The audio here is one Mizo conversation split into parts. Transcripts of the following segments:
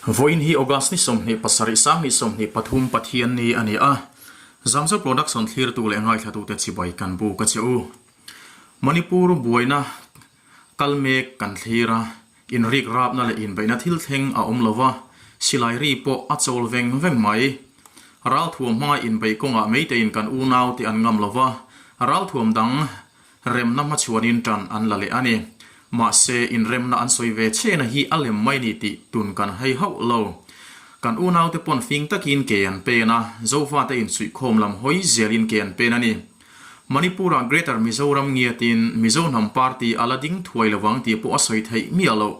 Vawiin hi August ni 27 2023 Pathianni a ni a, Zamzo Production thlirtu leh ngaithlatute chibai kan buk a che u. Manipur buaina kal mek kan thlir a, inrik rapna leh inbeihna thil thleng a awm lo va, silai ri pawh a chawl veng veng mai. Ralthuam hmanga inbeih kawngah meiteiin kan unaute an ngam lo va, ralthuam dang Remna hmachhuanin ṭan an la leh a ni. Mahse, inremna an sawi ve chhena hi a lem mai ni tih tun kan hei hauh lo. Kan unaute pawn fing takin ke an pen a, Zofate insuihkhawm lam hawi zelin ke an pen a ni. Manipur-ah Greater Mizoram ngiatin Mizo Hnam Party a la ding thuai lovang tih pawh a sawi theih miah loh.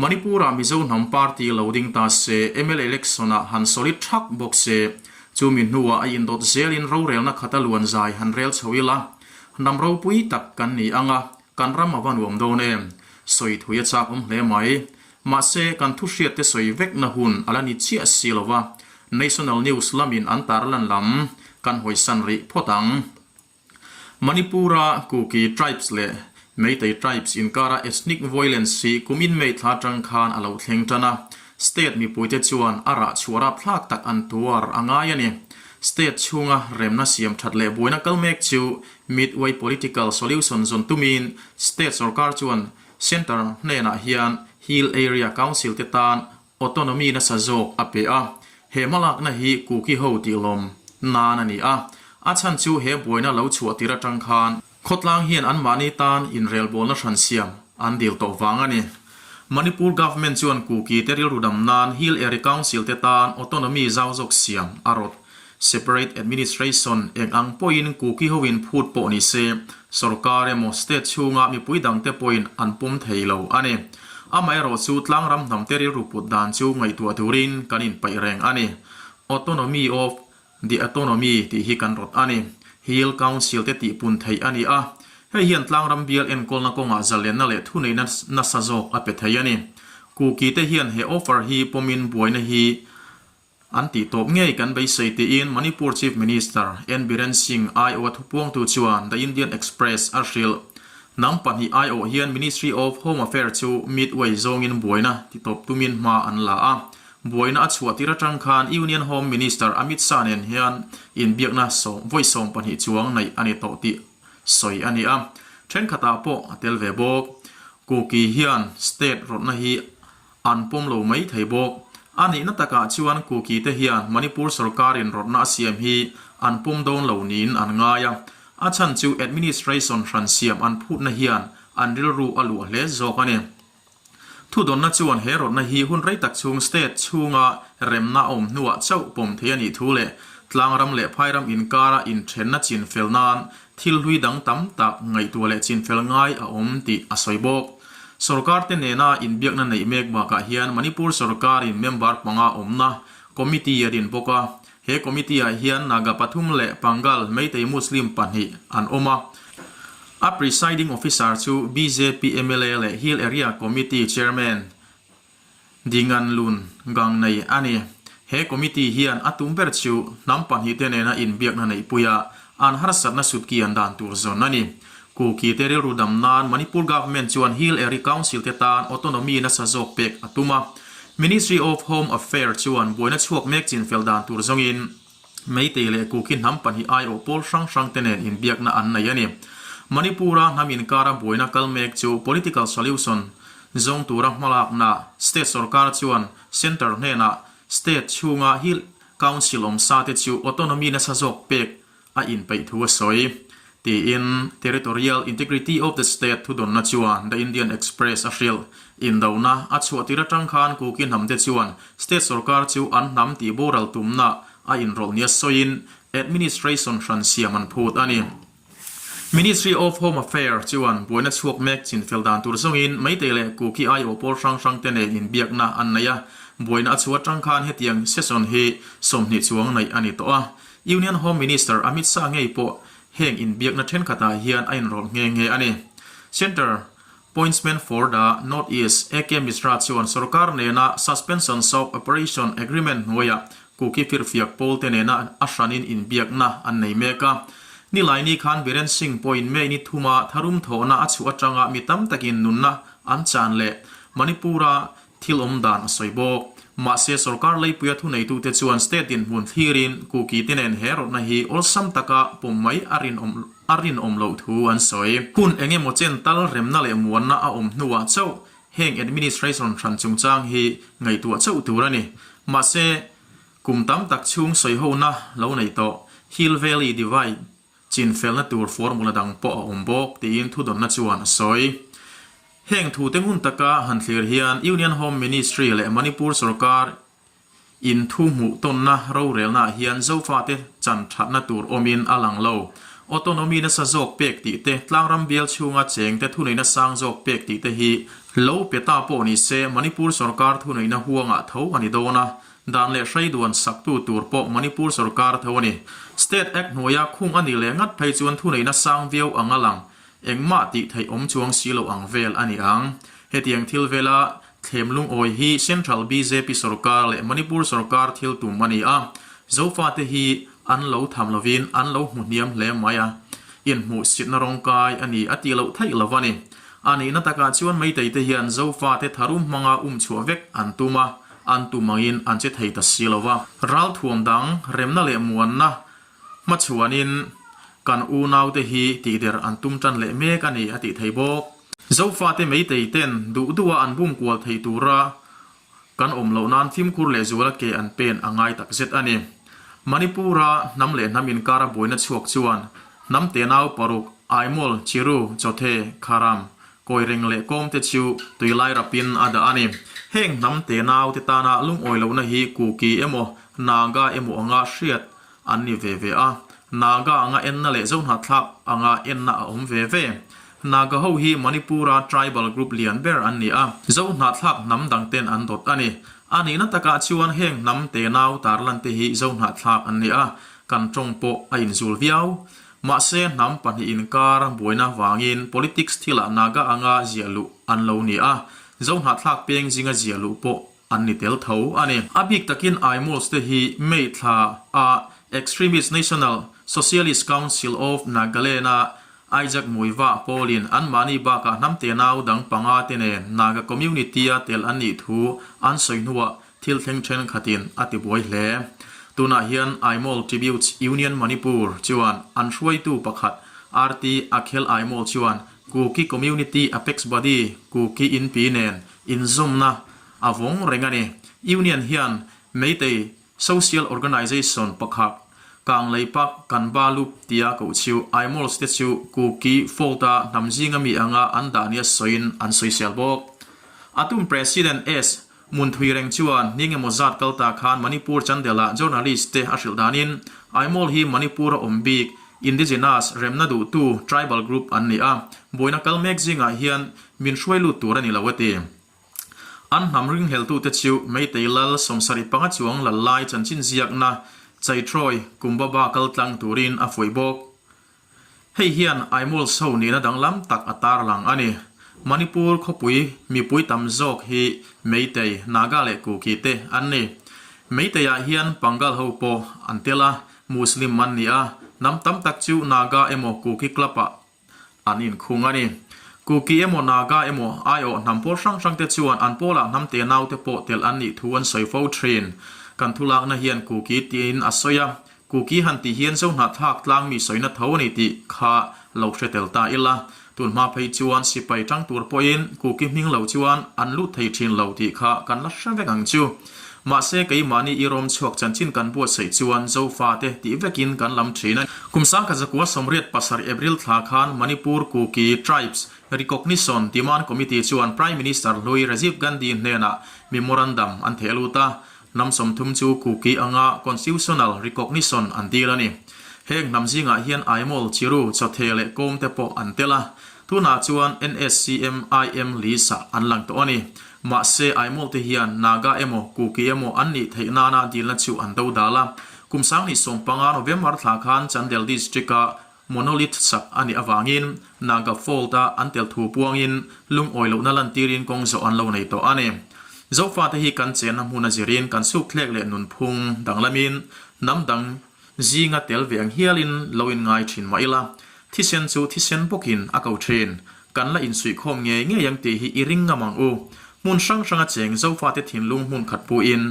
Manipur-ah Mizo Hnam Party lo ding ta se, mla election-ah han solid thak bawk se, chumi hnuah a indawt zelin rorelna khata luan zai han rel chho ila, Hnam ropui tak kan ni ang a, kan ram a va nuam dawn em? Sawi thui a chak awm hle mai. Mahse, kan thu hriat te sawi vek na hun a la ni chiah si lo va, National News lamin an tarlan lam kan hawisan rih phawt ang. Manipur-a Kuki tribes leh Meitei tribes inkara ethnic violence hi kum inmei thla atang khan a lo thleng tan a, State mipuite chuan a rah chhuah rapthlak tak an tuar a ngai a ni. State chhunga remna siam that leh buaina kal mek chu Midway Political Solution zawn tumin State sorkar chuan Centre hnenah hian Hill Area Council te tan autonomy nasa zawk a pe a. He hmalakna hi Kuki ho tihlawm nan a ni a. A chhan chu he buaina lo chhuah tir atang khan Khawtlang hian anmahni tan inrelbawlna hran siam an dil tawh vang a ni. Manipur Government chuan Kuki te rilru dam nan Hill Area Council te tan autonomy zau zawk siam a rawt. Separate Administration eng ang pawhin Kuki hoin phut pawh ni se, sorkar emaw state chhunga mipui dangte pawhin an pawm thei lo a ni. Amaherawhchu tlangram hnamte rilru put dan chu ngaihtuah turin kan inpaih reng a ni. Autonomy of The Autonomy tih hi kan rawt a ni. Hill Council te tihpun theih a ni a, hei hian tlangram bial enkawlna kawngah zalenna leh thuneihna nasa zawk a pe thei a ni. Kuki te hian he offer hi pawmin buaina hi an tihtawp ngei kan beisei tiin Manipur Chief Minister N Biren Singh aiawha thupuangtu chuan The Indian Express a hrilh. Hnam pahnih aiawh hian Ministry of Home Affairs chu midway zawngin buaina titawp tumin hma an la a, Buaina a chhuah tir atang khan Union Home Minister Amit Shah nen hian inbiakna vawi 12 chuang neih a ni tawh tih sawi a ni a, thenkhatah pawh a tel ve bawk. Kuki hian state rawtna hi an pawm lo mai thei bawk. A nihna takah chuan Kuki te hian Manipur sorkarin rawtna a siam hi an pawm dawn lo niin an ngai a, a chhan chu administration hran siam an phutna hian an rilru a luah hle zawk a ni. Thudawnna chuan he rawtna hi hun rei tak chhung state chhunga remna a awm hnuah chauh pawm thei a nih thu leh tlangram leh phairam inkara inthenna chinfel nan thil hlui dang tam tak ngaihtuah leh chinfel ngai a awm tih a sawi bawk. Sorkar te nena inbiakna neih mek bakah hian Manipur sorkarin member panga awmna committee a din bawk a, He committee-ah hian Naga pathum leh Pangal Meitei Muslim pahnih an awm a. A presiding officer chu bjp mla leh Hill Area Committee Chairman Dinganlun Gangnei a ni. He committee hian a tum ber chu hnam pahnihte nena inbiakna neihpuia an harsatna sutki an dan tur zawn a ni. Kuki te rilru dam nan Manipur Government chuan Hill Area Council te tan autonomy nasa zawk pek a tum a. Ministry of Home Affairs chuan buaina chhuak mek chinfel dan tur zawngin Meitei leh Kuki hnam pahnih aiawh pawl hrang hrang te nen inbiakna an nei a ni. Manipur-a hnam inkara buaina kal mek chu political solution zawng tura hmalakna state sorkar chuan centre hnenah state chhunga Hill Council awm sa te chu autonomy nasa zawk pek a inpeih thu a sawi, tiin Territorial Integrity of the State thudawnna chuan The Indian Express a hrilh. Indona a chhuah tir atang khan Kuki hnamte chuan state sorkar chu an hnam tih boral tumna a inrawlh nia sawiin administration hran siam an phut a ni. Ministry of Home Affairs chuan buaina chhuak mek chinfel dan tur zawngin Meitei leh Kuki aiawh pawl hrang hrangte nen inbiakna an nei a, buaina a chhuah atang khan hetiang session hi 20 chuang neih a ni tawh a. Union Home Minister Amit Shah ngei pawh heng inbiakna thenkhatah hian a inrawlh nghe nghe a ni. Centre Pointsman for the North East AK Mishra chuan sorkar nena Suspension of Operation Agreement hnuaiah Kuki firfiak pawlte nena a hranin inbiakna an nei mek a. Nilaini khan Biren Singh pawhin May ni thuma tharum thawhna a chhuah atanga mi tam takin nunna an chan leh Manipur-a Thil awm dan a sawi bawk. Mahse, sorkar leipuia thuneitute chuan state dinhmun thlirin Kuki te nen he rawtna hi awlsam taka pawm mai a rinawm a rinawm loh thu an sawi. Hun eng emaw chen tal remna leh muanna a awm hnuah chauh heng administration hran chungchang hi ngaihtuah chauh tur a ni. Mahse, kum tam tak chhung sawihona lo nei tawh Hill Valley Divide Chinfelna tur formula dang pawh a awm bawk tiin thudawnna chuan a sawi. Heng thute ngun taka han thlir hian Union Home Ministry leh Manipur sorkar in thu hmuh tawnna rorelna ah hian Zofate chan thatna tur awmin a lang lo. Autonomy nasa zawk pek tih te, tlangram bial chhunga chengte thuneihna sang zawk pek tih te hi lo pe ta pawh ni se Manipur sorkar thuneihna huangah tho a ni dawn a, Dan leh hrai duan saktu tur pawh Manipur sorkar tho a ni. State Act hnuaia khung a nih leh ngat phei chuan thuneihna sang viau ang a lang, engmah tih theih awm chuang si lo ang vel a ni ang. Hetiang thil vela thlem lungawi hi Central bjp sorkar leh Manipur sorkar thil tum a ni a, Zofate hi an lo tham lovin an lo hmu hniam hle mai a, inhmuhsitna rawngkai a ni a tih loh theih lo a ni. A nihna takah chuan Meitei te hian Zofate tharum hmanga umchhuah vek an tum a, An tum angin an che thei ta si lo va. Ralthuam dang remna leh muanna hmachhuanin kan unaute hi tihder an tum tan leh mek a ni a tih thei bawk. Zofate meitei ten duh duha an bum kual thei tura kan awm loh nan fimkhur leh zuala ke an pen a ngai tak zet a ni. Manipur-a hnam leh hnam inkara buaina chhuak chuan hnam tenau paruk, Aimol, Chiru, Chawthe, Kharam, Kawi reng leh kawm te chu tui lai rapin a dah a ni. Heng hnam te nau te tana lungawi lohna hi Kuki emaw Naga emaw anga hriat an ni ve ve a. Naga anga enna leh Zohnahthlak anga enna a awm ve ve. Naga ho hi Manipur-a tribal group lian ber an ni a. Zohnahthlak hnam dang ten an dawt a ni. A nihna takah chuan heng hnam te nau tarlan te hi Zohnahthlak an ni a, kan tawng pawh a inzul viau. Mahse, hnam pahnih inkar buaina vangin politics thilah Naga anga ziah luh an lo ni a, Zohnahthlak peng zinga ziah luh pawh an ni tel tho a ni. A bik takin Aimawls te hi May thla a Extremist National Socialist Council of Nagaland-a Isaac Muivah pawlin anmahni bakah hnam tenau dang panga te nen Naga community-a tel an nih thu an sawi hnuah Thil thleng thenkhatin a ti buai hle. Tunah hian Aimol Tributes Union Manipur chuan an hruaitu pakhat RT Akhel Aimol chuan Kuki Community Apex Body Kuki Inpi nen inzawmna a vawng reng a ni. Union hian Meitei Social Organization pakhat Kanglei Pak Kanba Lup tia koh chu Aimols te chu Kuki Fold-a hnam zinga mi anga an dah nia sawiin an sawisel bawk. A tum President S. Munthui reng chuan ni engemaw zat kal ta khan Manipur Chandel-ah journalist te a hrilh danin Aimol hi Manipur-a awm bik indigenous remna duhtu tribal group an ni a, buaina kal mek zingah hian min hruai lut tur a ni lo a ti. An hnam ringhleltute chu Meitei Lal 75 chuang lal lai chanchin ziakna Chaitroy Kumbaba kal tlang turin a fuih bawk. Hei hian Aimol so nihna danglam tak a tarlang a ni. Manipur khawpui mipui tam zawk hi Meitei, Naga leh Kuki te an ni. Meitei-ah hian Pangal ho pawh an tel a, Muslim an ni a, hnam tam tak chu Naga emaw Kuki club-ah an inkhung a ni. Kuki emaw Naga emaw aiawh hnam pawl hrang hrang te chuan an pawlah hnam te naute pawh tel an nih thu an sawi fo thin. Kan thulakna hian Kuki tiin a sawi a, Kuki han tih hian Zohnahthlak tlangmi sawina tho a ni tih kha lo hre tel ta ila. Tun hma phei chuan sipai tang tur pawhin Kuki hming lo chuan an lut thei thin lo tih kha kan la hre vek ang chu. Mahse keimahni i rawm chhuak chanchin kan buatsaih chuan Zofate tih vekin kan lam thin a. Kum 1987 April thla khan Manipur Kuki Tribes Recognition Demand Committee chuan Prime Minister hlui Rajiv Gandhi hnenah memorandum an theh lut a. Hnam 30 chu Kuki anga constitutional recognition an dil a ni. Heng hnam zingah hian Aimol, Chiru, Chawthe leh Kawm te pawh an tel a. Tunah chuan NSCM, IM list-ah an lang tawh a ni. Mahse, Aimol te hian Naga emaw, Kuki emaw an nih theih nana dilna chu an do dal a. Kum 2015 November thla khan Chandel District-a Monolith sak a nih avangin Naga Fold-a an tel thu puangin lungawi lohna lantirin kawng zawh an lo nei tawh a ni. Zofate hi kan chenna hmun a zirin kan sukthlek leh nunphung danglamin hnam dang zinga tel ve ang hialin lo inngai thin mah ila, thisen chu thisen bawkin a ko thin. Kan la insuihkhawm ngei ngei ang tih hi i ring ngam ang u. Hmun hrang hranga cheng Zofate thinlung hmun khat puhin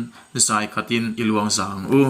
zai khatin i luang za ang u.